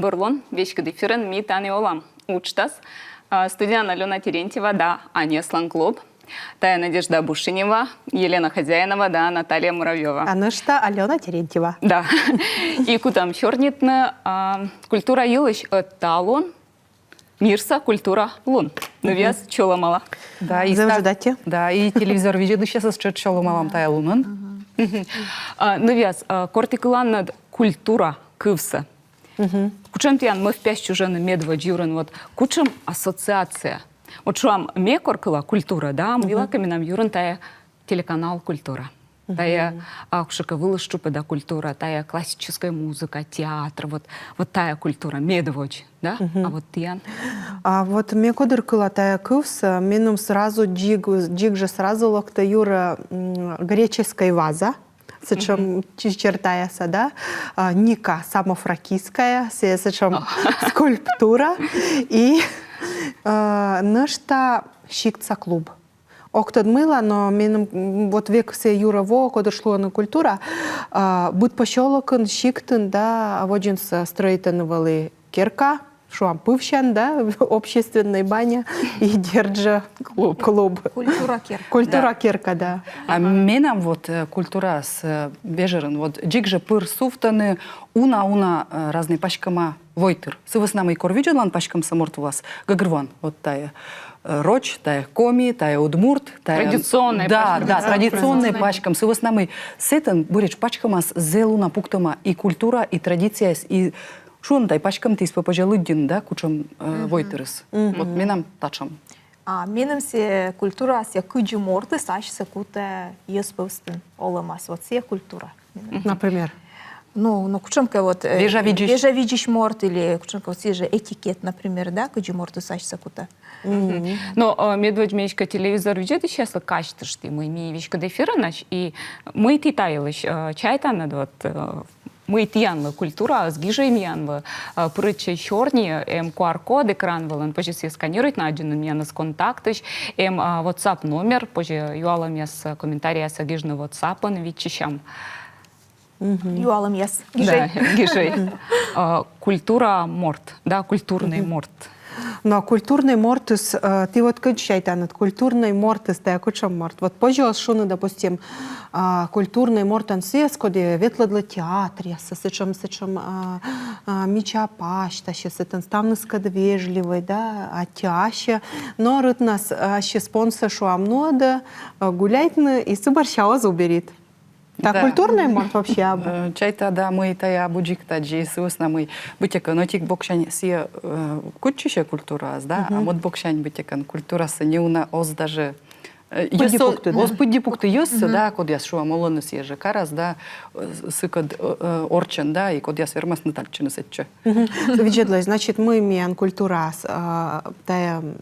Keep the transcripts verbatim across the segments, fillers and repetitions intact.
Бур лун, веськыд эфирын «Ми тані олам» уджтас. А, студияын Алёна Терентьева да аньяслӧн клуб. Тайӧ Надежда Бушенева, Елена Хозяинова да Наталья Муравьёва. А нӧшта Алёна Терентьева. Да. И кутам сёрнитны, а, культура йылысь. Э, талун мирса культура лун. Нывъяс, чолӧмала. Да, и Зэв ста-, ждать. Да, и телевизор видзӧдысьясӧс тшӧтш чолӧмалам тайӧ лунӧн. А, нывъяс, а, кор ті кыланныд культура кывсӧ, кутшӧм тіян мӧвпъяс чужӧны медводз юрын, вот кутшӧм ассоциация? Вот шуам, ме кор кыла культура, да, мыйлакӧ менам юрын тайӧ телеканал «Культура». Тайӧ, а, кутшӧмкӧ вылыс тшупӧда культура, тайӧ классическӧй музыка, театр, вот, вот тайӧ культура медводз, да? А вот тіян? А вот ме кодыр кыла тайӧ кывсӧ, меным сразу дзик, дзик жӧ сразу локтӧ юрӧ, м, греческӧй ваза, сэтшӧм чи-, чертаяса, да? А, Ника Самофракийская, сэ-, сэтшӧм скульптура. И, а, нӧшта сиктса клуб. Ог тӧд мыйла, но меным, м, вот век сэ юрӧ воӧ, кодыр лоӧны культура, а, быд посёлокын, сиктын, да, а, водзынсӧ стрӧитӧны вӧлі керка, шуам, пывсян, да, общественнӧй баня, и дерт жӧ клуб. Клуб. Культура керка. Культура керка, да. А менам вот, э, культураыс, э, вежӧрын, вот дзик жӧ пыр сувтӧны уна-уна, э, разнӧй паськӧма войтыр. Сы вӧсна мый кор видзӧдлан паськӧмсӧ морт вылас, гӧгӧрвоан, вот тайӧ, э, роч, тайӧ коми, тайӧ удмурт, тайӧ... Традиционнӧй паськӧм. Да, да, традиционнӧй паськӧм. Сы вӧсна мый сэтӧн буретш паськӧмас зэв уна пуктӧма и культура, и традицияяс, и шуӧны, тайӧ паськӧм ТВ-ас позьӧ лыддьыны, да, кутшӧм, э, войтырыс. Вот менам татшӧм. А меным сійӧ культура, сійӧ кыдзи мортыс асьсӧ кутӧ йӧз пӧвстын олӧмас. Вот сійӧ культура. Например? Ну, ну, кутшӧмкӧ вот, э, вежавидзысь. Вежавидзысь морт или кутшӧмкӧ вот сійӧ жӧ этикет, например, да, кыдзи мортыс асьсӧ кутӧ. Но, э, медводз ме эськӧ телевизор видзӧдысьяслы казьтышті, мый ми веськыд эфирынӧсь, и мый ті та йылысь, э, чайтанныд, вот, э, мый тіянлы культураыс гижӧ миянлы, э, пырӧдчӧй сёрни, эм QR-код экран вылын, позьӧ сійӧс сканируйтны, аддзыны миянӧс Контактысь, эм, а, WhatsApp номер, позьӧ юалӧмъяс, э, комментарийяссӧ гижны WhatsApp-ын, виччысям. Юалӧмъяс. Да, гижӧй. Гижӧй. А, культура морт, да, культурнӧй морт. Но культурнӧй мортыс, э, ті вот кыдз чайтанныд, культурнӧй мортыс, тайӧ кутшӧм морт? Вот позьӧ оз шуны, допустим, а, культурнӧй мортӧн сійӧс, коді ветлӧдлӧ театръясӧ, сэтшӧм, сэтшӧм, а, а, мича пасьтасьӧ, сэтӧн ставныскӧд вежливӧй, да, аттьӧ-асьӧ. Но рытнас ассьыс понсӧ, шуам, нуӧдӧ, э, гуляйтны, и сы бӧрся оз уберит. Та культурнӧй морт вообще абу? Э, чайта, да, мый тайӧ абу дзик тадзи, сы вӧсна мый быттьӧкӧ ӧтик боксянь сійӧ, э, кутчысьӧ культураас, да, а мӧд боксянь быттьӧкӧ культурасӧ неуна оз даже, э, пыдди пукты, да? Оз пыдди пукты йӧзсӧ, да, кодъяс, шуам, олӧны сійӧ жӧ карас, да, э, сыкӧд, э, э, орччӧн, да, и кодъяс вермасны тальччыны сэтчӧ. Видзӧдлӧй, значит, мый миян культураас, э, тайӧ, м,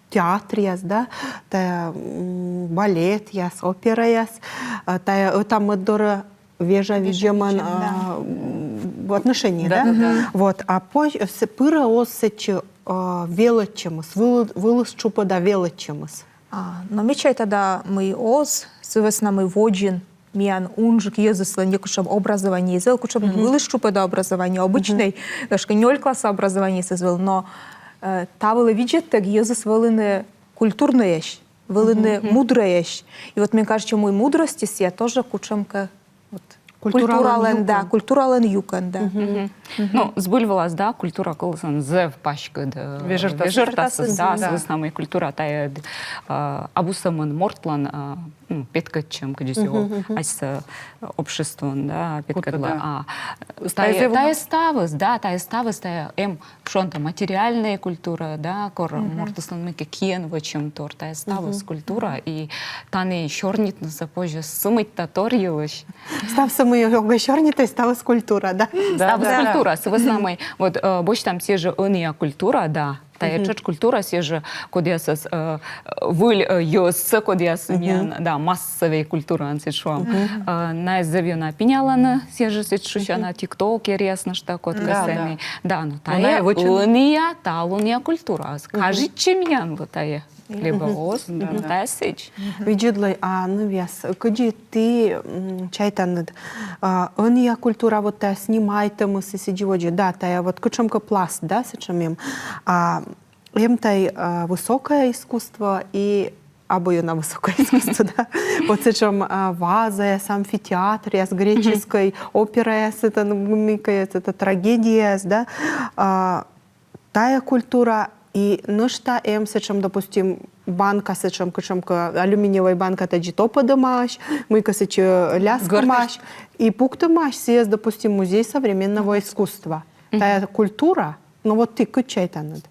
театръяс, да, тайӧ, м, балетъяс, операяс, а, тайӧ ӧта-мӧд дорӧ вежавидзӧмӧн, да, а, м, отношение, да? Да, да. Вот, а позь-, с-, пырӧ оз сэтчӧ, а, велӧдчӧмыс, вылыс, вылыс тшупӧда велӧдчӧмыс? А, но ме чайта да, мый оз, сы вӧсна мый водзын миян унджык йӧзыслӧн некутшӧм образование эз вӧв, кутшӧм вылыс тшупӧда образование, обычнӧй, гашкӧ, нёль класса образованиеыс эз вӧв, но, э, та вылӧ видзӧдтӧг йӧзыс вӧліны культурнӧйӧсь, вӧліны мудрӧйӧсь. И вот мне кажется, мый мудростьыс сійӧ тоже кутшӧмкӧ вот культуралӧн, да, юкӧн. Культуралӧн юкӧн, да. Ну, збыль вылас, да, культура кылыслӧн зэв паськыд, э, вежӧртасыс, да, сы вӧсна мый культура тайӧ, э, абу сӧмын мортлӧн, э, ну, петкӧдчӧм, кыдзи сійӧ асьсӧ, э, обществоын, да, петкӧдлӧ. А тайӧ, тайӧ ставыс, да, тайӧ ставыс, тайӧ эм, шуам, материальнӧй культура, да, кор мортыслӧн мыйкӧ киӧн вӧчӧмтор, тайӧ ставыс культура, и тані сёрнитнысӧ позьӧ сы мында тор йылысь. Ставсӧ, мый огӧ сёрнитӧй, ставыс культура, да? Да, ставыс культура, сы вӧсна мый, вот, э, босьтам сійӧ жӧ ӧнія культура, да, тайӧ тшӧтш культура, сійӧ жӧ, кодъясӧс, э, выль, э, йӧзсӧ, кодъяс миян, да, массовӧй культураын, сідз шуам. Э, найӧ зэв ёна пинялӧны, сійӧ жӧ, сідз шусяна, тиктокеръяс, нӧшта кодкӧ сэні. Да, но тайӧ ӧнія, талунъя культура. Кажитчӧ миянлы тайӧ. Либо оз, да, да. Тайӧ сідз. Видзӧдлӧй, а нывъяс, кыдзи ті м, чайтанныд, а, ӧнія культура, вот тайӧ снимайтӧмыс и сідзи водзӧ, да, тайӧ вот кутшӧмкӧ пласт, да, сэтшӧм эм. А эм тай а, высокое искусство и абу ёна высокое искусство, да. Вот сэтшӧм а, вазаяс, амфитеатръяс, греческӧй операяс, это, ну, мыйкӧ, это трагедияяс, да. А, тайӧ культура и нӧшта эм сэтшӧм, допустим, банка сэтшӧм, кутшӧмкӧ алюминиевӧй банка тадзи топӧдӧмаӧсь, мыйкӧ сэтчӧ ляскӧмаӧсь, и пуктӧмаӧсь сійӧс, допустим, музей современного искусства. Тайӧ культура, но вот ті кыдз чайтанныд?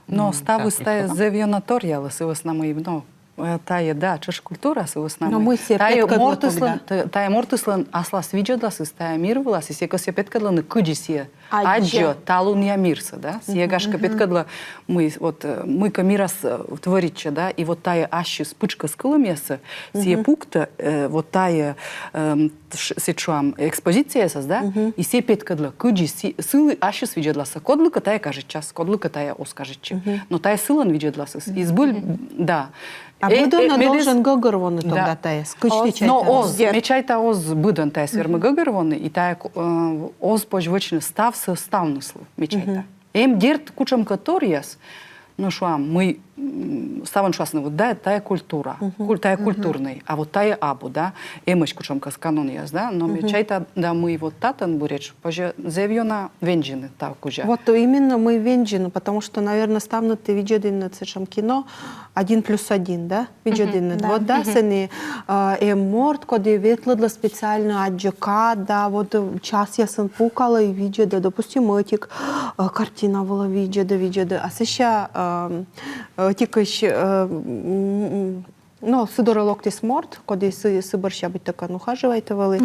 Но ставыс тайӧ зэв ёна торъялӧ, сы вӧсна мый, но, э, тайӧ, да, тшӧтш культура, сы вӧсна мый. Но мый сійӧ Тайӧ петкӧдлӧ мортыслӧн, тогда? та- тайӧ мортыслӧн аслас видзӧдласыс тайӧ мир вылас, и сійӧ кӧсйӧ петкӧдлыны, кыдзи сійӧ Аддзӧ. аддзӧ талунъя мирсӧ, да? Сійӧ, гашкӧ, петкӧдлӧ, мый, вот, э, мыйкӧ мирас э, творитчӧ, да? И вот тайӧ ассьыс пытшкӧс кылӧмъяссӧ, сійӧ пуктӧ, э, вот тайӧ, эм, ш- сэтшӧм экспозицияясас, да? И сійӧ петкӧдлӧ, кыдзи си- сылы ассьыс видзӧдласӧ. Кодлыкӧ тайӧ кажитчас, кодлыкӧ тайӧ оз кажитчы. Но тайӧ сылӧн видзӧдласыс. И збыль, да. А Э, быдӧнӧ э, ме дас- должен гӧгӧрвоны тогда тайӧс. Кыдз ті Но чайтанныд? оз, ме чайта, оз быдӧн тайӧс вермы гӧгӧрвоны, и тайӧ ко- э, оз позь вӧчны ставсӧ ставныслы, ме чайта. Эм, дерт, кутшӧмкӧ торъяс, но шуам, мый м, ставӧн шуасны, вот, да, тайӧ культура, куль- тайӧ культурнӧй, а вот тайӧ абу, да, эмӧсь кутшӧмкӧ канонъяс, да, но ме чайта, да, мый вот татӧн буретш позьӧ зэв ёна вензьыны тайӧ кузя. Вот именно мый вензьыны, потому что, наверное, ставныд ті видзӧдінныд сэтшӧм кино «Один плюс один», да? Видзӧдінныд. Вот, да, сэні а, эм морт, коді ветлӧдлӧ специально аддзӧ кад, да, вот э, часъясын пукалӧ и видзӧдӧ, допустим, ӧтик э, картина вылӧ видзӧдӧ, видзӧдӧ. А сэсся э, ӧтикысь э, м, м, но, сы дорӧ локтіс морт, коді сы, сы бӧрся быттьӧкӧ ухаживайтӧ вӧлі.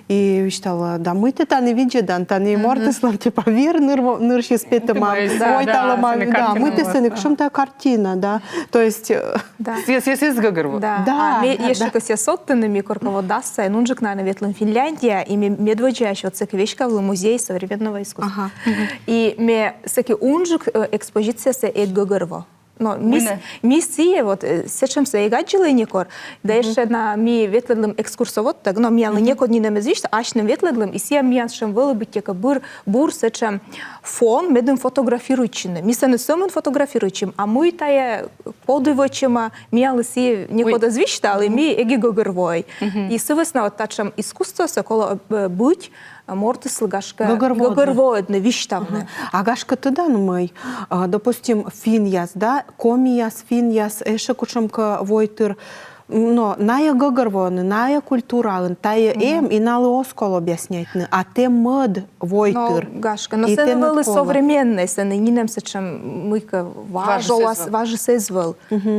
И висьталӧ, да мый тэ тані видзӧдан, тані мортыслӧн, типа, вир ныр, нырсьыс петӧма, войталӧма, да, мый тэ сэні, кутшӧм тайӧ картина, да. То есть... э, Да. Сійӧ, сійӧ, сійӧ гӧгӧрво. Да. Да, А ме да. ещӧ кӧсъя содтыны, ми коркӧ вот дас сайын унджык на ветлім Финляндияӧ, и ме медводдзаысь вот сэки веськавлі музей современного искусства. Ага. И ме сэки унджык э, экспозициясӧ эг гӧгӧрво. Но ми с- Мыйла? Ми сійӧ вот э, сэтшӧмсӧ эг аддзылӧй некор. Да ещӧ на ми ветлӧдлім экскурсоводтӧг, но миянлы некод нинӧм эз висьтав, асьным ветлӧдлім, и сійӧ миян сэтшӧм вӧлі быттьӧкӧ бур, бур сэтшӧм фон, медым фотографируйтчыны. Ми сэні сӧмын фотографируйтчим, а мый тайӧ, коді вӧчӧма, миянлы сійӧ некод эз висьтав, и ми эг и гӧгӧрвоӧй. И сы вӧсна вот татшӧм искусствосӧ колӧ э, быть э, мортыслы, гашкӧ, гӧгӧрвоӧдны, гӧгӧрвоӧдны, висьтавны. А гашкӧ, тӧдан, мый, а, допустим, финнъяс, да, комияс, финнъяс, ещӧ кутшӧмкӧ войтыр, но найӧ гӧгӧрвоӧны, найӧ культураын тайӧ эм, и налы оз кол объясняйтны, а тэ мӧд войтыр. Но, гашкӧ, но сэні вӧлі современнӧй, сэні нинӧм сэтшӧм мыйкӧ важ, важ эз вӧл. Важ эз вӧл.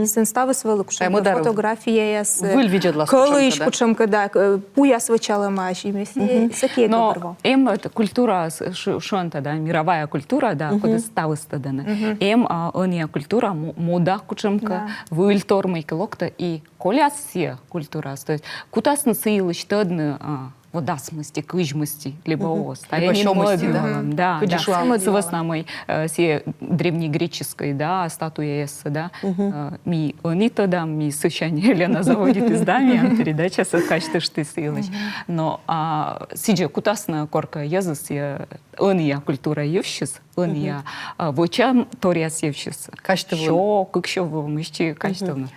Сэн ставыс вӧлі кутшӧмкӧ фотографияяс, э, выль видзӧдлас кутшӧмкӧ, да, пуяс вӧчалӧмаӧсь, и ме сэки эг гӧгӧрво. Но эм вот культура, ш- шуӧны, да, мировая культура, да, кодӧс ставыс тӧдӧны. Эм а, ӧнія культура, мо- мода кутшӧмкӧ, выльтор мыйкӧ локтӧ, и коляс сійӧ культураыс. То есть кутасны сы йылысь тӧдны а, вот дас мысти, кызь мысти, либо оз. Либо сё мысти, да? Да, да. Сы вӧсна мый э, сійӧ древнегреческӧй, да, статуяяссӧ, да, э, ми ӧні тӧдам, ми сысянь Елена заводитіс, да, миян передачасӧ, казьтыштіс йылысь. Но а, сідзи кутасны коркӧ йӧзыс э, ӧнія культура йывсьыс, ӧнія а, вӧчӧмторъяс йывсьыс. Казьтывлыны. Сё, кык сё во мысти казьтывны.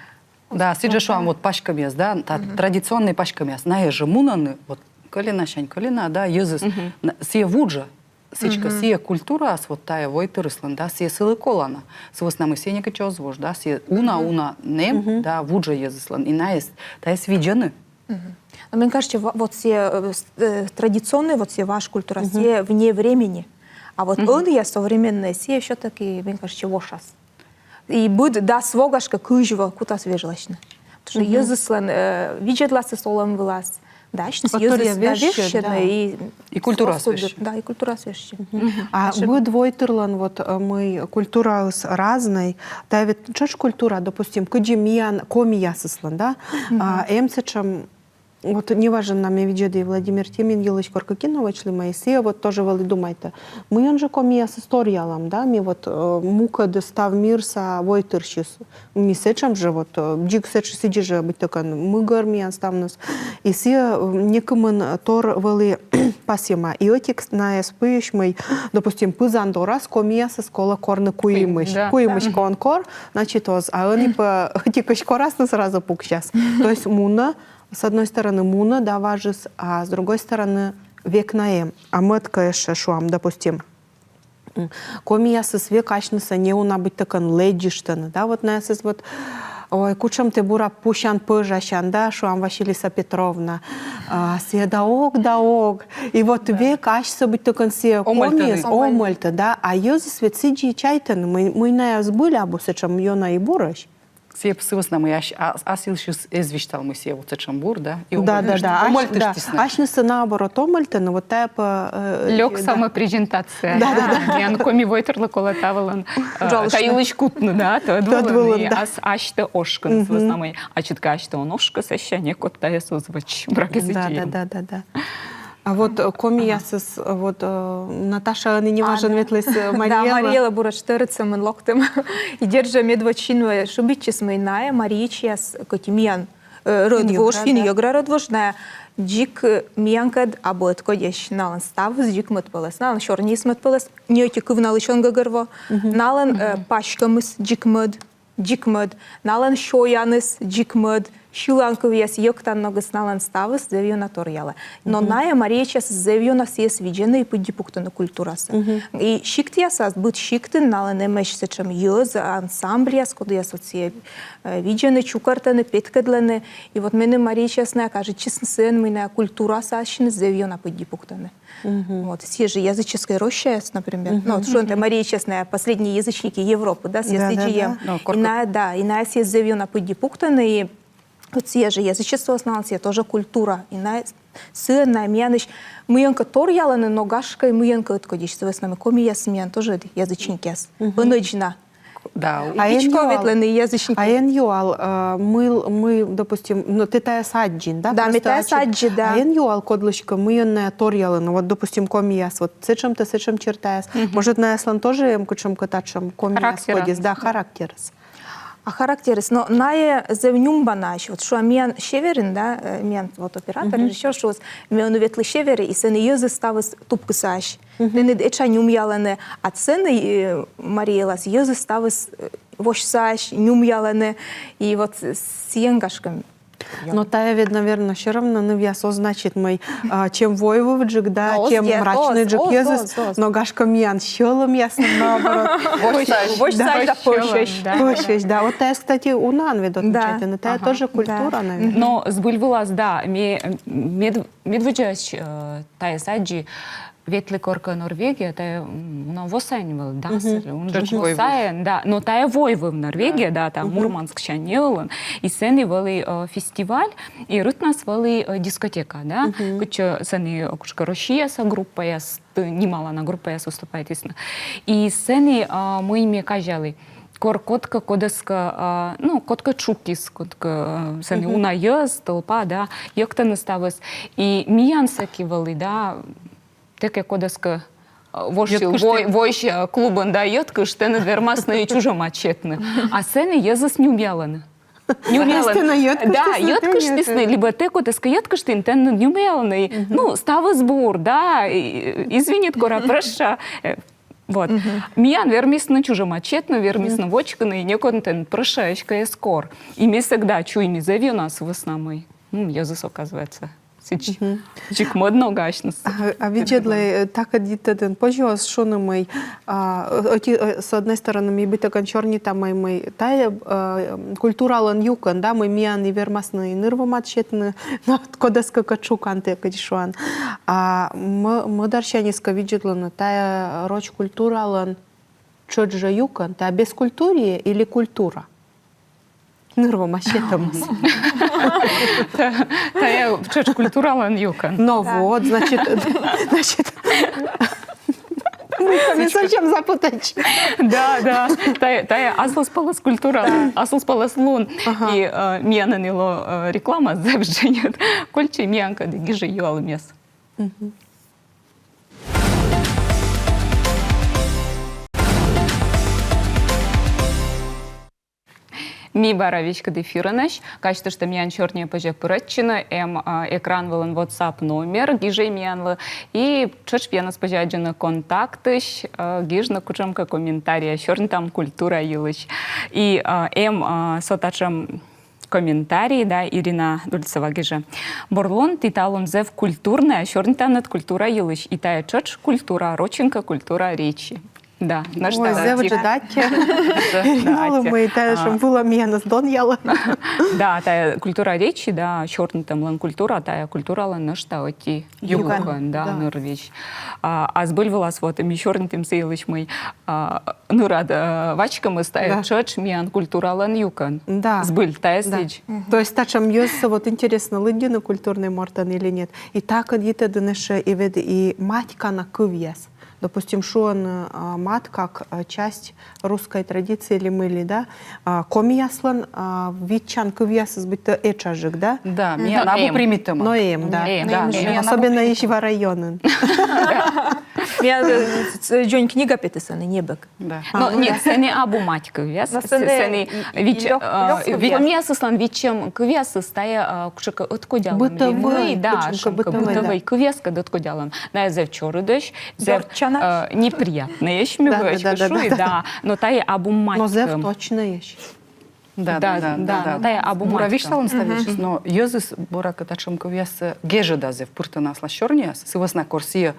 Да, сідз жӧ шуам, вот паськӧмъяс, да, та традиционнӧй паськӧмъяс. Найӧ жӧ мунӧны, вот кӧленасянь кӧлена, да, йӧзыс. На- Сійӧ вуджӧ, сідзкӧ, сійӧ культураыс, вот тайӧ войтырыслӧн, да, сійӧ сылы колана. Сы вӧсна мый сійӧ некытчӧ оз вуж, да, сійӧ уна-уна нэм, да, вуджӧ йӧзыслӧн. И найӧ с- тайӧс видзӧны. Но мне кажется, ва- вот сійӧ э, с- э, традиционнӧй, вот сійӧ важ культура, сійӧ вне времени. А вот ӧнія современнӧй, сійӧ всё-таки, мне кажется, вошас. И быд дас во, гашкӧ, кызь во кутас вежласьны. Потому что йӧзыслӧн э, видзӧдласыс олӧм вылас. Да, асьныс йӧзыс да вежсьӧны, и... И культураыс вежсьӧ. Да, и культураыс вежсьӧ. А быд войтырлӧн вот э, мый культураыс разнӧй, да ведь тшӧтш культура, допустим, кыдзи миян комиясыслӧн, да, а, эм сэтшӧм Вот неважно, ме видзӧді Владимир Тимин йылысь, коркӧ кино вӧчлі ме, и сійӧ вот тоже вӧлі думайтӧ. Мыйӧн жӧ комиясыс торъялӧм, да, ми вот э, мукӧд став мирса войтырсьыс. Ми сэтшӧм жӧ вот, э, дзик сэтшӧм, сідзи жӧ быттьӧкӧ мыгӧр миян ставныс. И сійӧ э, некымын тор вӧлі пасйӧма. И ӧтик найӧс пиысь, мый, допустим, пызан дорас комиясӧс колӧ корны куимысь. Да. Куимысь кӧ он кор, значит, оз. А ӧні пӧ ӧтикысь корасны, сразу пуксяс. То есть мунӧ, с одной стороны, мунӧ да важыс, а с другой стороны, век на эм. А мӧд-кӧ ещӧ, шуам, допустим, м, комиясыс век асьнысӧ неуна быттьӧкӧ лэдзыштӧны, да, вот найӧс вот, ой, кутшӧм тэ бура пусян-пӧжасян, да, шуам, Василиса Петровна. А сійӧ да ог, да ог. И вот век асьсӧ быттьӧкӧ сійӧ комиыс омӧльтӧ, да, а йӧзыс ведь сідзи чайтӧны, мый, мый найӧ збыль абу сэтшӧм ёна и бурӧсь. Сійӧ сы вӧсна, мый ас, ас йылысь эз висьтав, мый сійӧ вот сэтшӧм бур, да? И да, да, да. Омӧльтыштісны. Асьнысӧ, наоборот, омӧльтӧны, вот тайӧ пӧ, э, лёк самопрезентация. Да, да, да. Миян коми войтырлы колӧ та вылын, э, та йылысь кутны, да, тӧд вылын, да. Ас, асьтӧ ошкыны, сы вӧсна, мый ачыд кӧ асьтӧ он ошкы, сэсся некод тайӧс оз вӧч. Брак и сідзи. Да, да, да, да. А вот э, комиясыс, э, вот э, Наташа ӧні неважӧн ветліс э, Марий Элӧ. Да, Марий Элӧ буретш тӧрыт сӧмын локтім. И дерт жӧ, медводз синваӧ шыбитчис, мый найӧ, марийчьяс, кӧть и миян э, рӧдвуж, финн-йӧгра рӧдвуж, найӧ дзик э, миянкӧд абу ӧткодьӧсь, налӧн ставыс дзик мӧдпӧлӧс, налӧн сёрниыс мӧдпӧлӧс, ни ӧти кыв налысь он гӧгӧрво, налӧн э, паськӧмыс дзик мӧд, дзик мӧд, налӧн сёяныс дзик мӧд, сьыланкывъяс, йӧктан ногыс, налӧн ставыс зэв ёна торъялӧ. Но найӧ, марийчьяс, зэв ёна сійӧс видзӧны и пыдди пуктӧны культурасӧ. И сиктъясас, быд сиктын налӧн эмӧсь сэтшӧм йӧз, ансамбльяс, кодъяс вот сійӧ э, видзӧны, чукӧртӧны, петкӧдлӧны. И вот меным марийчьяс найӧ кажитчисны сыӧн, мый найӧ культурасӧ ассьыныс зэв ёна пыдди пуктӧны. Вот, сійӧ жӧ языческӧй рощаяс, например. Ну, вот шуӧны тай, марийчьяс найӧ последние язычники Европы, да, сійӧ сідзи эм. И найӧ, да, и найӧ сійӧс зэв ёна пыдди пуктӧны, и вот сійӧ жӧ язычествоыс налӧн, сійӧ тоже культура. И найӧ сыӧн найӧ миянысь мыйӧнкӧ торъялӧны, но гашкӧ и мыйӧнкӧ ӧткодьӧсь, сы вӧсна мый комияс миян тоже язычникъяс. Ӧнӧдз на. Да. А эн юал, ветлӧны язычники. А эн юал, э, мый, мый, допустим, ну, тэ тайӧс аддзин, да? Да, ме тайӧс аддзи, да. А эн юал, кодлыськӧ мыйӧн найӧ торъялӧны, вот, допустим, комияс, вот сэтшӧм-тӧ, сэтшӧм чертаяс. Может, найӧслӧн тоже эм кутшӧмкӧ татшӧм комияс кодьыс, да, характерыс. А характерыс, но найӧ зэв нюмбанаӧсь, вот шуам, миян северын, да, э, миян вот оператор, режиссёр шуис, ме ӧні ветлі северӧ, и сэні йӧзыс ставыс тупкысаӧсь. Тэныд этша нюмъялӧны, а сэні, э, Марий Элас йӧзыс ставыс, э, восьсаӧсь, нюмъялӧны, и вот с-, сійӧн, гашкӧ. Но тайӧ ведь, наверно, всё равно нывъяс оз значит, мый, а, чем войвывджык, да, чем мрачнӧйджык йӧзыс, но, гашкӧ, миян сьӧлӧмъяс, наоборот. Восьсаӧсь, да, пӧсьӧсь, да. Пӧсьӧсь, да. Вот тайӧс, кстати, унаӧн ведь отмечайтӧны, тайӧ тоже культура, наверно. Но збыль вылас, да, ме-, мед-, медводдзаысь, э, тайӧс аддзи, ветлі коркӧ Норвегияӧ, тайӧ, м, уна во сайын вӧлі, дас или унджык во сайын, да, но тайӧ войвыв Норвегия, да, тайӧ Мурманск сянь неылын, и сэні вӧлі, э, фестиваль, и рытнас вӧлі, э, дискотека, да, кытчӧ сэні, э, кутшӧмкӧ Россияса группаяс, т-, нималана группаяс выступайтісны. И сэні, а, мый ме казялі, кор кодкӧ кодӧскӧ, а, ну, кодкӧ тшукис, кодкӧ, э, сэні уна йӧз, толпа, да, йӧктӧны ставыс. И миян сэки вӧлі, да, тэ кӧ кодӧскӧ, э, вошйыл, вой-, войсь, э, клубын, да, йӧткышт, тэныд вермасны чужӧмад сетны. А сэні йӧзыс нюмъялӧны. Нюмъялӧны. Да, йӧткыштісны, либӧ тэ кодӧскӧ йӧткыштін, тэныд нюмъялӧны. Ну, ставыс бур, да, и, извинит кора, прӧща. Э, вот. Миян вермисны чужӧмад сетны, вермисны вочкыны, и некод тэныд прӧщаӧсь кӧ эз кор. И ме всегда чуйми зэв ёна сы вӧсна мый. М, йӧзыс, оказывается. Сідз. Дзик мӧд ногӧн асьныс. А, а видзӧдлӧй, э, такӧд йитӧдын позьӧ оз шуны, мый, а, э, ӧти, э, с одной стороны, ми быттьӧкӧ сёрнитам, мый, мый тайӧ, э, культуралӧн юкӧн, да, мый миян и вермасны и ныр-вомад сетны, но кодӧскӧ кӧ тшукан, тэ кыдз шуан. А м-, мӧдарсяньыс кӧ видзӧдлыны, тайӧ роч культуралӧн тшӧтш жӧ юкӧн, тайӧ бескультурие или культура? Ныр-вомад сетӧмыс. Та-, тайӧ тшӧтш культуралӧн юкӧн. Но вот, значит, значит, Ми совсем запутайтчим. Да, да. Тайӧ, тайӧ аслыспӧлӧс культура, аслыспӧлӧс лун. Ага. И э, миянын и лоӧ э, реклама, зэв дженьыд. Кольччӧй миянкӧд и гижӧй юалӧмъяс. Ми бара веськыд эфирынӧсь. Казьтышта, миян сёрниӧ позьӧ пырӧдчыны, эм э, экран вылын WhatsApp номер, гижӧй миянлы. И тшӧтш миянӧс позьӧ аддзыны Контактысь, э, гижны кутшӧмкӧ комментарий, сёрнитам культура йылысь. И э, эм э, со татшӧм комментарий, да, Ирина Дульцева гижӧ. Бур лун, ті талун зэв культурнӧй, сёрнитанныд культура йылысь. И тайӧ тшӧтш культура, рочӧн кӧ, культура речи. Да, нӧшта. Ой, зэв ыджыд аттьӧ. Ириналы, мый татшӧм вылӧ миянӧс донъялӧ. Да, тайӧ культура речи, да, сёрнитӧмлӧн культура, тайӧ культуралӧн нӧшта ӧти юкӧн, да, нырвизь. А збыль вылас вот ми сёрнитім сы йылысь, мый а, нырад э, вачкӧмыс тайӧ тшӧтш миян культуралӧн юкӧн. Да. Збыль, тайӧ сідз. То есть татшӧм йӧзсӧ вот интереснӧ лыддьыны культурнӧй мортӧн или нет. И та кӧд йитӧдын ещӧ и ведь и матькана кывъяс. Допустим, шуӧны, а, мат как а, часть русской традиции ли мый ли, да? А, комияслӧн а, виччан кывъясыс быттьӧ этшаджык, да? Да, миян абу примитӧма. Но эм, да. Эм, да. Особенно Ижва районын. Миян э, дзонь книга петіс, а не небӧг. Да. Но нет, сэні абу мать кывъяс. Но сэні вич... Комиясыслӧн виччӧм кывъясыс тайӧ кутшӧмкӧ ӧткодялӧм. Бытовӧй, да, кутшӧмкӧ бытовӧй кывъяскӧд ӧткодялӧм. Найӧ зэв чорыдӧсь, зэв неприятнӧйӧсь, ме вӧчка шуи, да. Но тайӧ абу мать. Но зэв точнӧйӧсь. Да, да, да, да. Тайӧ абу мать. Бура висьталін ставсьыс, но йӧзыс буракӧ татшӧм кывъяссӧ гежӧда зэв пыртӧны аслас сёрнияс, сы вӧсна кор сійӧ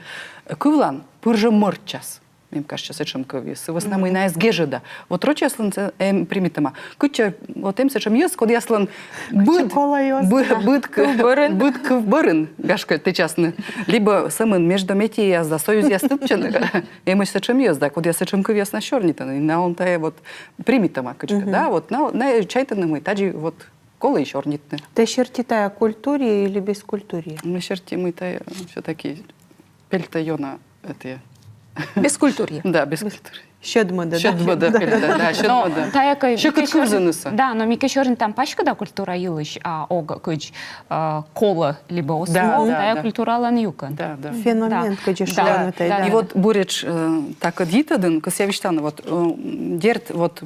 кывлан пыр жӧ мӧрччас. Мем кажитчӧ сэтшӧм кывйыс. Сы вӧсна мый найӧс гежӧда. Вот рочьяслӧн эм примитӧма. Кытчӧ вот эм сэтшӧм йӧз, кодъяслӧн быд, быд, быд кыв бӧрын, быд кыв бӧрын, гашкӧ, тэчасны. Либӧ сӧмын междометиеяс да союзъяс тӧдчӧны. Эмӧсь сэтшӧм йӧз да, кодъяс сэтшӧм кывъяснас сёрнитӧны. И налӧн тайӧ вот примитӧма кыдзкӧ, да, вот на, на чайтӧны, мый тадзи вот колӧ и сёрнитны. Тэ серти тайӧ культура или бескультурье? Ме серти, мый тайӧ всё-таки пельтӧ ёна эти. Бескультурье. Да, бескультурье. Сьӧдмӧдӧ, да? Сьӧдмӧдӧ, да, да, сьӧдмӧдӧ. Но тайӧ кӧ... Сьӧкыд кывзынысӧ. Да, но ми кӧ сёрнитам паськыда культура йылысь, а ог кыдз э, колӧ либӧ оз кол, тайӧ культуралӧн юкӧн. Да, да. Феномен, кыдзи шуӧны тайӧ, да. И вот буретш э, та кӧд йитӧдын кӧсъя висьтавны, вот э, дерт, вот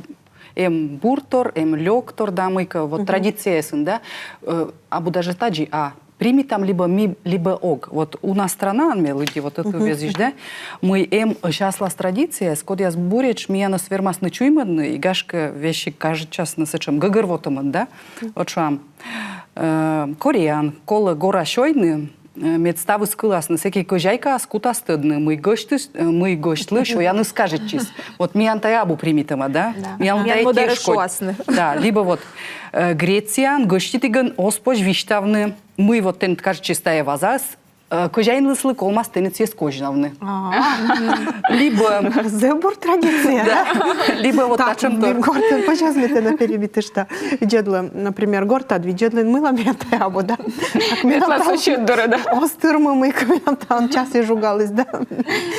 эм буртор, эм лёктор, да, мыйкӧ, вот традицияясын, да, э, абу даже тадзи, а примитам либӧ ми, либӧ ог. Вот уна странаын ме лыдди вот эту везйысь, да, мый эмӧсь аслас традицияяс, кодъяс буретш миянӧс вермасны чуймӧдны, и гашкӧ весиг кажитчасны сэтшӧм гӧгӧрвотӧмӧн, да, вот шуам. Э, Кореяын колӧ гора сёйны, э, мед ставыс кыласны, сэки кӧзяйкаыс кутас тӧдны, мый гӧсьтыс, э, мый гӧсьтлы сёяныс кажитчис. Вот миян тайӧ абу примитӧма, да? Да. Миян тайӧ тешкодь. Да, либӧ вот э, Грецияын гӧститігӧн оз позь висьтавны, мый вот тэныд кажитчис тайӧ вазаыс, э, кӧзяинлыслы колмас тэныд сійӧс козьнавны. А. Либӧ... Зэв бур традиция. Да. Либӧ вот татшӧм тор. Гортад, позьӧ, ме тэнӧ перебитышта. Видзӧдлы, например, гортад видзӧдлін, мыйла миян тайӧ абу, да? Ветла сусед дорӧ, да? Оз тырмы, мыйкӧ менам таын часі жугаліс, да?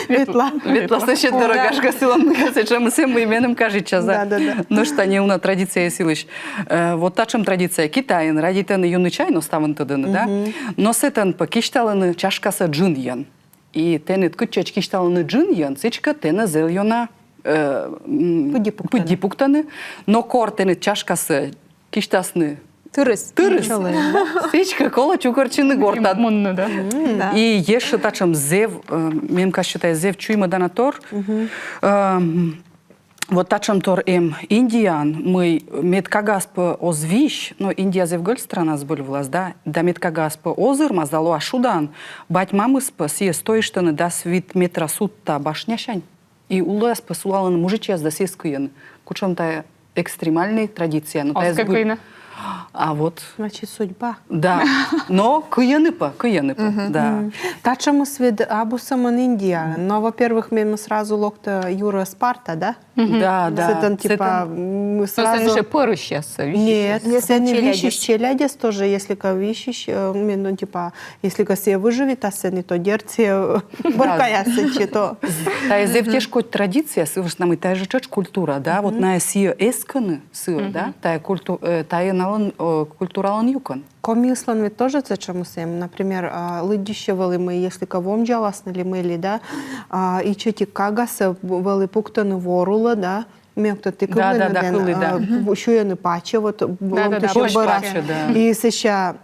Ветла. Ветла сусед дорӧ, гашкӧ, сылӧн мыйкӧ сэтшӧмыс эм, мый меным кажитчас, да? Да, да, да. Нӧшта неуна традиция сылысь. Э, вот татшӧм традиция Китайын. Радейтӧны юны чай, но ставным тӧдӧны, да? Но сэтӧн пӧ кисьталӧны чашкасӧ джынйӧн. И тэныд кытчӧдз кисьталӧны джынйӧн, сідзкӧ тэнӧ зэв ёна э, м, пыдди пуктӧны. Пыдди пуктӧны. Но кор тэныд чашкасӧ кисьтасны тырыс. Тырыс. Сідзкӧ колӧ чукӧртчыны гортад. Мунны, да? Да. И ещӧ татшӧм зэв, э, мем кажитчӧ, тайӧ зэв чуймӧдана тор. Эм, вот татшӧм тор эм Индияын, мый мед кагаыс пӧ оз вись, но Индия зэв гӧль страна збыль вылас, да, да мед кагаыс пӧ оз ырмас да лоас шудаӧн, бать-мамыс пӧ сійӧс тойыштӧны дас вит метра судта башнясянь. И улас пӧ сулалӧны мужичӧйяс да сійӧс кыйӧны. Кутшӧм тайӧ экстремальнӧй традиция. Но тайӧ збыль. Оз кӧ кыйны? А вот. Значит, судьба. Да. Но кыйӧны пӧ, кыйӧны пӧ, да. Татшӧмыс ведь абу сӧмын Индия. Но, во-первых, мем сразу локтӧ юрӧ Спарта, да? Да, да. Сэтэн, типа, Сэтэн- м, Но сразу сразу... же пӧрысьяс висьысь. Нет, Если сцены челядец. Висись челядец тоже, если как Висись, э, ну, типа, если как сія выживет, а сцены, то дерт сія, э, бӧркаяс сэтчи, то. Тая зэв тешкодь традиция, сы вӧсна мый тая жӧ тшӧтш культура, да, вот ная сія эскыны сыя, да, тая культу, э, тая налӧн, э, культуралӧн юкӧн. Комияслӧн ведь тоже сэтшӧмыс эм. Например, а, лыддьыссьӧ вӧлі, мый если кӧ вомдзаласны ли мый ли, да, а, ичӧтик кагасӧ вӧлі пуктӧны вор улӧ, да, мӧдтор ті кывлінныд, да, да, да, кывлі, да. А, сюйӧны пачӧ, вот, ломтысьӧ бӧрас. Пачӧ, да. И сэсся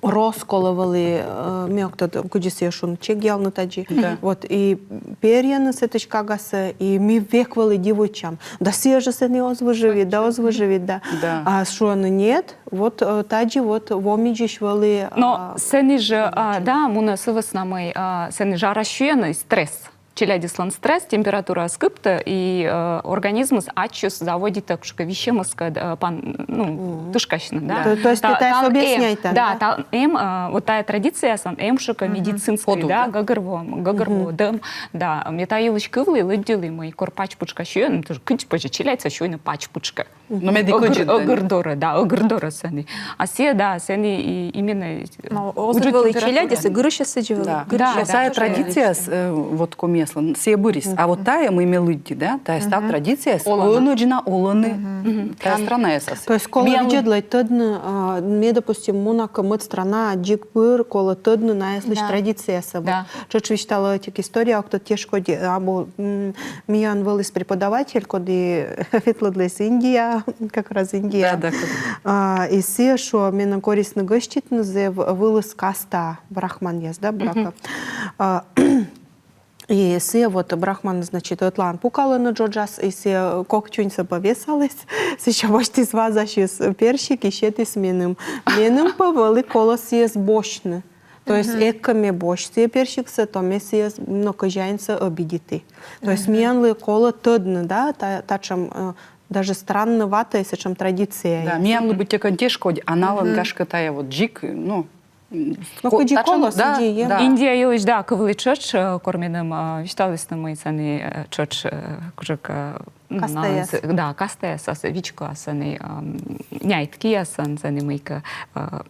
рос колӧ вӧлі, э, мӧдтор, кыдзи сія шуӧны, чегъялны тадзи. Да. Вот, и перйӧны сэтысь кагасӧ, и ми век вӧлі дивуйтчам. Да сія жӧ сэні оз выживит, да оз выживит, да. Да. А шуӧны, нет, вот, э, тадзи вот вомидзысь вӧлі. Но А, сэні жӧ, а, да, мунӧ сы вӧсна мый, а, сэні жарас сюйӧны, стресс. Челядьыслӧн стресс, температураыс кыптӧ, и, э, организмыс ачыс заводитӧ кутшӧмкӧ висьӧмыскӧд, э, пан-, ну, тышкасьны, да. То, то есть Та-, это таын эм, объясняет, да? Да, таын эм, э, вот тая традицияясын эм кутшӧмкӧ медицинскӧй, да, гӧгӧрво-, гӧгӧрвоӧдӧм, да. Ме та йылысь кывлі, лыддьылі, мый кор пач пытшкӧ сюйӧны, тоже кыдз позьӧ челядьсӧ сюйны пач пытшкӧ. Но меди Ӧгыр, кыдзи, да. ӧгыр дорӧ, да, ӧгыр дорӧ сэні. А сія, да, сэні и именно... Но оз вӧлі челядьыс, гырысьяс сідзи вӧлі. Да. Да, Да, да, тая да. Традицияыс, э, вот комияслӧн, сія бӧрйис. А вот тая, мый ме лыдди, да, тая став традицияыс ӧнӧдз на олӧны тая странаясас. То есть колӧ видзӧдлӧ тӧдны, а, ме, допустим, муна кӧ мӧд странаӧ, дзик пыр колӧ тӧдны наяслысь традициясӧ. Вот. Да. Тшӧтш висьтала ӧтик история, кӧть тешкодь, абу, м, миян вӧлі преподаватель, коді ветлӧдліс Индия, как раз Индия. Да, да, как раз. А, и сія шуӧ, менӧ корисны гӧститны зэв вылыс каста брахманъяс, да, брака. А, и сія вот брахман, значит, ӧтлаын пукалӧны джоджас, и сія кок чуньсӧ пӧ весаліс, сэсся босьтіс вазасьыс персик и сетіс меным. Меным пӧ вӧлі колӧ сійӧс босьтны. То есть эг кӧ ме босьт сійӧ персиксӧ, то ме сійӧс, но, кӧзяинсӧ обидиті. То есть миянлы колӧ тӧдны, да, та-, татшӧм, э, даже странноватӧй сэтшӧм традиция. Да, миянлы быттьӧкӧ тешкодь, а налӧн, гашкӧ, тая вот дзик, ну, Ну, кыдзи колӧ, сідзи и эм. Да. Индия йылысь, да, кывлі тшӧтш, э, кор меным, э, висьталісны, мый сэні, э, тшӧтш, э, кутшӧмкӧ, ну, кастаяс. Да, кастаяс, вичкоас сэні, эм, няйт киясӧн, сэні мыйкӧ, э,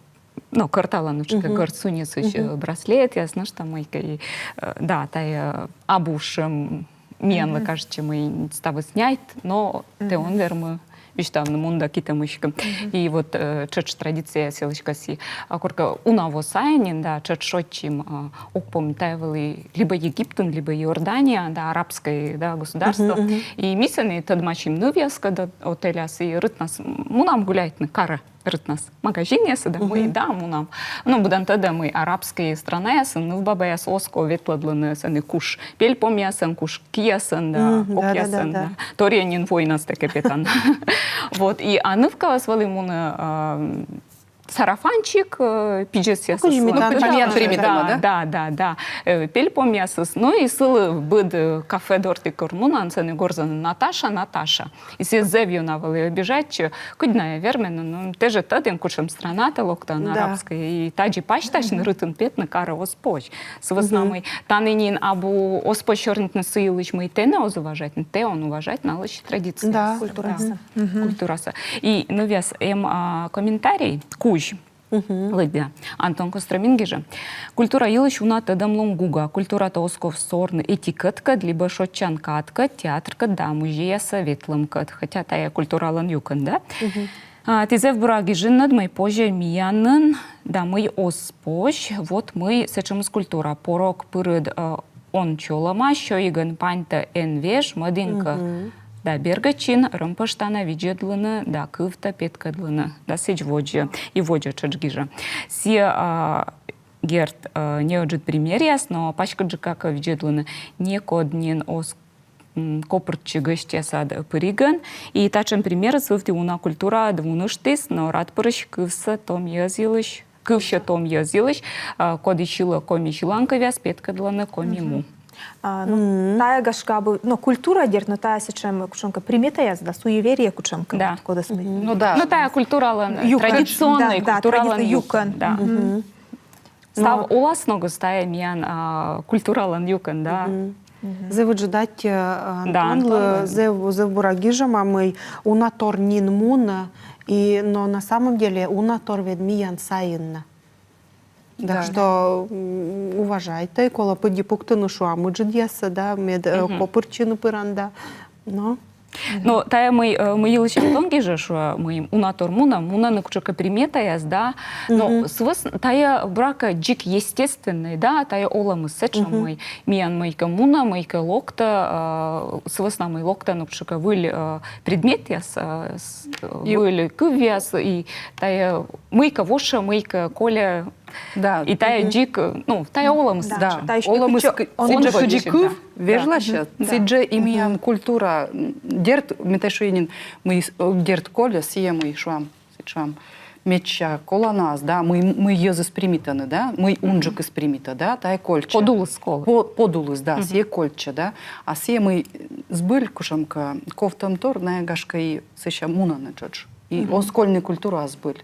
ну, кӧрталӧны кутшӧмкӧ гӧрд сунисысь, э, браслетъяс, нӧшта мыйкӧ, и, э, да, тая, э, абу сэтшӧм, миянлы кажитчӧ, мый ставыс няйт, но тэ он вермы висьтавны, мун да китӧ мыськы. И вот, э, тшӧтш традицияяс йылысь кӧсйи. А коркӧ уна во сайын нин, да, тшӧтш шойччим, а, ог помнит, тая вӧлі либӧ Египтын, либӧ Иордания, да, арабскӧй, да, государство. И ми сэні тӧдмасим нывъяскӧд отельяс, и рытнас мунам гуляйтны карӧ. Рытнас магазинъясӧ да, мый да, мунам. Ну, быдӧн тӧдӧ, мый арабскӧй странаясын нывбабаяс оз ков ветлӧдлыны сэні куш пельпомъясӧн, куш киясӧн да, кокъясӧн да. Торъя нин войнас тэ кӧ петан. Вот, и а нывкаыс вӧлі мунӧ, а, сарафанчик, э, пидзӧсъясыс. Ну, кыдзи миян примитӧма, да? Да, да, да. Э, пельпомъясыс. Ну, и сылы быд, э, кафе дорті кор мунан, сэні горзӧны: «Наташа, Наташа». И сія зэв ёна вӧлі обижайтчӧ, кыдз найӧ вермӧны, ну, тэ жӧ тӧдан, кутшӧм странатӧ локтан, арабскӧй, и тадзи пасьтасьны, рытын петны карӧ оз позь. Сы вӧсна мый тані нин абу оз позь сёрнитны сы йылысь, мый тэнӧ оз уважайтны, тэ он уважайт налысь традициясӧ. Да. Культурасӧ. Культурасӧ. И нывъяс, эм, а, комментарий, кузь. Лыддя. Антон Костромин гижӧ: «Культура йылысь уна тӧдӧмлун гуга. Культуратӧ оз ков сорны этикеткӧд либӧ шойччан кадкӧд, театркӧд да музейясӧ ветлӧмкӧд». Хотя тая культуралӧн юкӧн, да? А, ті зэв бура гижинныд, мый позьӧ миянын да мый оз позь. Вот мый сэтшӧмыс культура. Порог пырыд, э, он чолӧма, сёйигӧн паньтӧ эн веж, мӧдінкӧ да бергӧдчин, рӧмпӧштанӧ видзӧдлыны да кывтӧ петкӧдлыны. Да сідз водзӧ, и водзӧ тшӧтш гижӧ. Сія, а, дерт, а, неыджыд примеръяс, но паськыдджыка кӧ видзӧдлыны, некод нин оз, м, копыртчы гӧсьтъясад пыригӧн. И татшӧм примерыс вывті уна культураыд вуныштіс, но радпырысь кывсьӧ том йӧз йылысь, кывсьӧ том йӧз йылысь, а, коді сьылӧ коми сьылан кывъяс, петкӧдлӧны коми му. А, ну, тая, гашкӧ, абу, ну, культура, дерт, но тая сэтшӧм кутшӧмкӧ приметаяс да, суеверие кутшӧмкӧ, да, вот, кодӧс ми. Ну да. Ну, тая культуралӧн, юкӧн. Традиционнӧй, да, культуралӧн традици-, юкӧн. Юкӧн, да. Став оласногыс тая миян, а, культуралӧн юкӧн, да. Зэв ыджыд аттьӧ, э, Антонлы, зэв, зэв бура гижӧма, мый уна тор нин мунӧ, и, но на самом деле уна тор ведь миян сайын на. Так что, м, уважайтӧй, колӧ пыдди пуктыны, шуам, ыджыдъяссӧ, да, мед, э, копыртчыны пыран, да. Но Но тайӧ мый, э, мый йылысь Антон гижӧ, шуӧ, мый уна тор мунӧ, мунӧны кутшӧмкӧ приметаяс, да. Но сы вӧсна тайӧ, буракӧ, дзик естественнӧй, да, тайӧ олӧмыс сэтшӧм, мый миян мыйкӧ мунӧ, мыйкӧ локтӧ, э, сы вӧсна мый локтӧны кутшӧмкӧ выль, э, предметъяс, э, с-, э, выль кывъяс, и тайӧ мыйкӧ вошӧ, мыйкӧ кольӧ. Да. И тайӧ дзик, э, ну, тайӧ олӧмыс. Да. Олӧмыс сідз жӧ, кыдзи кыв вежласьӧ, сідз жӧ и миян культура, м, дерт, ме тай шуи нин, мый, э, дерт кольӧ сійӧ, мый, шуам, сідз шуам, медся коланаыс, да, мый, мый йӧзыс примитӧны, да, мый унджыкыс примитӧ, да, тайӧ кольччӧ. Подулыс колӧ. По-, подулыс, да, сійӧ кольччӧ, да. А сійӧ, мый збыль кутшӧмкӧ ковтӧмтор, найӧ, гашкӧ, и сэсся мунӧны тшӧтш. И оз кольны культура збыль.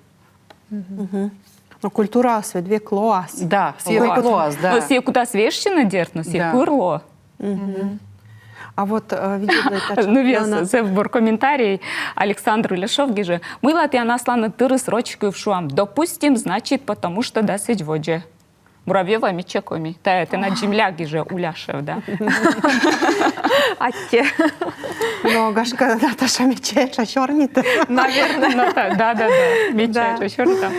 Но культураыс ведь век лоас. Да, сійӧ век лоас, да. Но сійӧ кутас вежсьыны, дерт, но сійӧ пыр лоӧ. А вот, э, видзӧдлӧй, ну, весь зэв бур комментарий. Александр Уляшев гижӧ: мыйла тіян асланыд тырыс роч кыв, шуам? Допустим, значит, потому что да сідз водзӧ. Муравьёва, медся коми. Тайӧ тэнад земляк гижӧ, Уляшев, да? Аттьӧ. Но, гашкӧ, Наташа медся этша сёрнитӧ. Наверное. Да, да, да. Медся этша сёрнитӧ.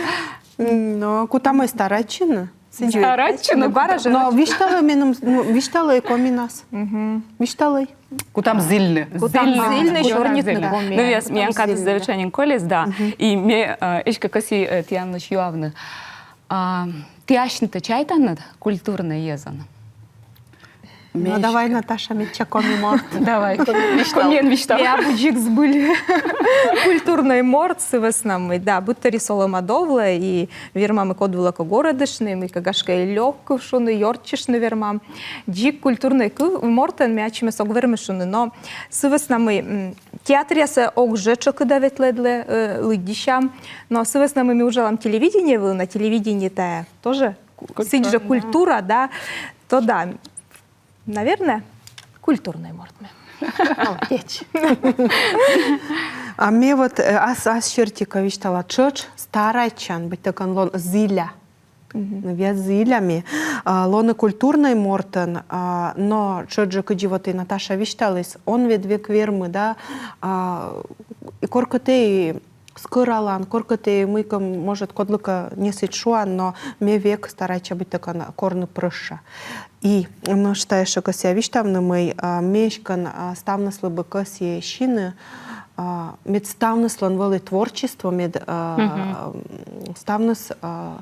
М, но кутам старайтчыны. Старайтчыны. Бара жӧ. Но висьталӧй меным, ну, висьталӧй коминас. Висьталӧй. Кутам зільны. Кутам зільны, сёрнитны коми. Ну, весь, миян кадыс зэв этша нин колис, да. И ме, э, эськӧ кӧсйи, э, тіянлысь юавны. А ті асьнытӧ чайтанныд культурнӧй йӧзӧн? Ну, давай, Наташа, медся коми морт. Давай. Комиӧн висьтал. Ме абу дзик збыль культурнӧй морт, сы вӧсна мый, да, быдторйыс олӧма довлӧ, и вермам и код вылӧ кӧ горӧдыштны, мыйкӧ, гашкӧ, и лёк кыв шуны, и орччыштны вермам. Дзик культурнӧй кыв, мортӧн ме ачымӧс ог вермы шуны, но сы вӧсна мый, м, театръясӧ ог жӧ тшӧкыда ветлӧдлы, э, лыддьысям. Но сы вӧсна мый ми уджалам телевидение вылын, а телевидение тайӧ тоже ку-, сідз жӧ культура, да. То да, наверное, культурнӧй морт ме. Молодец. А ме вот, э, ас, ас серти кӧ висьтала тшӧтш, старайтчан быттьӧкӧ лоны зіля. Мгм. Век зіля ме, а, лоны культурнӧй мортӧн, а, но тшӧтш жӧ, кыдзи вот и Наташа висьталіс, он ведь век вермы, да, а, и коркӧ тэ и скӧралан, коркӧ тэ и мыйкӧ, может, кодлыкӧ не сідз шуан, но ме век старайтча быттьӧкӧ корны прӧща. И нӧшта ещӧ кӧсъя висьтавны, мый, а, ме эськӧ, а, ставныслы бы кӧсйи сины, а, мед ставныслӧн вӧлі творчество, мед, а, м, ставныс, а,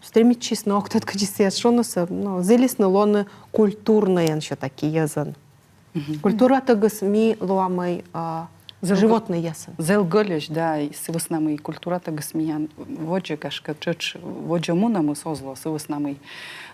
стремитчисны, ог тӧд, кыдзи сійӧс шунысӧ, но зілисны лоны культурнӧйӧн всё-таки йӧзӧн. Мгм. Культуратӧгыс ми лоамӧй, а, животнӧйясӧн. Зэв гӧльӧсь, да, и сы вӧсна мый культуратӧгыс миян водзӧ, гашкӧ, тшӧтш водзӧ мунӧмыс оз ло, сы вӧсна мый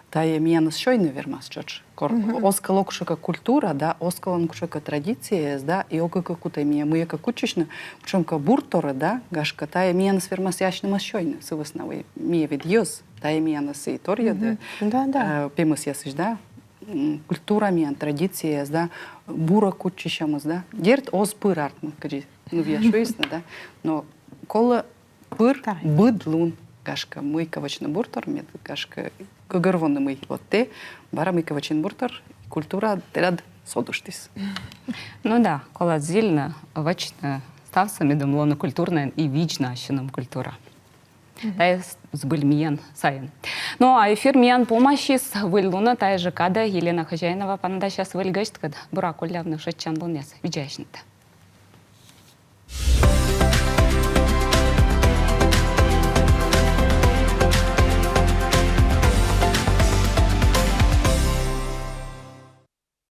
тайӧ миянӧс сёйны вермас тшӧтш. Кор-, оз кӧ ло кутшӧмкӧ культура, да, оз кӧ ло кутшӧмкӧ традицияяс, да, и ог кӧ кутӧй ми мыйкӧ кутчысьны кутшӧмкӧ бурторӧ, да, гашкӧ, тайӧ миянӧс вермас асьнымӧс сёйны, сы вӧсна мый ми ведь йӧз, тайӧ миянӧс и торйӧдӧ, да, да, э, пемӧсъясысь, да, м, культура миян, традицияяс, да, бурӧ кутчысьӧмыс, да. Дерт, оз пыр артмы, кыдзи нывъяс шуисны, да, но колӧ пыр быд лун, гашкӧ, мыйкӧ вӧчны буртор, мед, гашкӧ, гӧгӧрвоны, мый вот тэ бара мыйкӧ вӧчин буртор, культура тэнад содыштіс. Ну да, колӧ зільны, вӧчны ставсӧ, медым лоны культурнӧйӧн и видзны ассьыным культура. Тайӧ збыль миян сайын. Ну а эфир миян помасис. Выль лунӧ тайӧ жӧ кадӧ Елена Хозяинова паныдасяс выль гӧсьткӧд. Бура коллявны шойччан лунъяс. Видзӧй асьнытӧ.